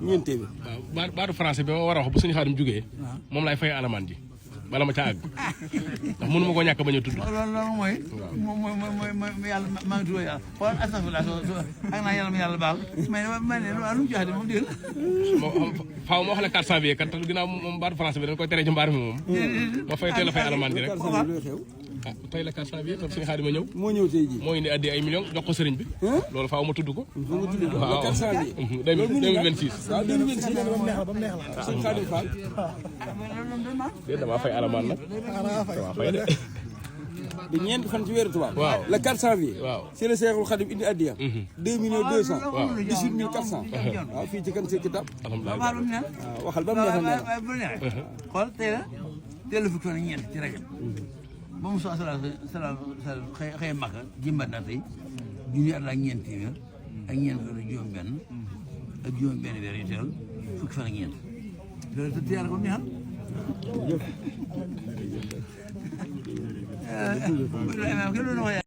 ñeentee bi. waaw baatu français bi ma war a wax bu suñu xaadim jógee. moom laay fay alamaan ji bala ma ca àgg ndax mënu ma koo ñàkk bañ a tudd. loolu mooy. mooy yàlla maa ngi tudd yàlla xoolal astafurlah ak naa yàlla ma yàlla baal mais ne lu mu joxe de moom dégg faaw ma wax la 400 bi kat ginnaaw moom baatu français bi dañ koy tere ci mbaar mi moom. ma fay teel a fay alamaan ji rek. ah tey la 400 bi kon suñu xaadim ma ñëw. moo ñëw tey jii moo indi addi ay millions jox ko sëriñ bi. loolu faaw ma tudd ko. waaw 400 bi. 2026. waaw 2026 ba mu neex la suñu xaadim Fall. déedéet damaa fay alamaan nag. damaa fay de. di ñeenti fan ci weeru tubaab. waaw le 4 janvier. waaw c'est le Seexul Xadim indi Adiya. 2 millions 200. waaw 18 400. waaw fii ci kan ci kitab. alhamdulilah waaw waxal ba mu neex a neex. bu neexee xool tey la fukki fan ak ñeent ci rajab ba mu sala xëy Makka jëmbat na tey junni at ak ñeent téeméer ak ñeent fukki ak juróom-benn ak juróom-benn weer yu teewal fukki fan ak ñeent loolu te teel ko neexal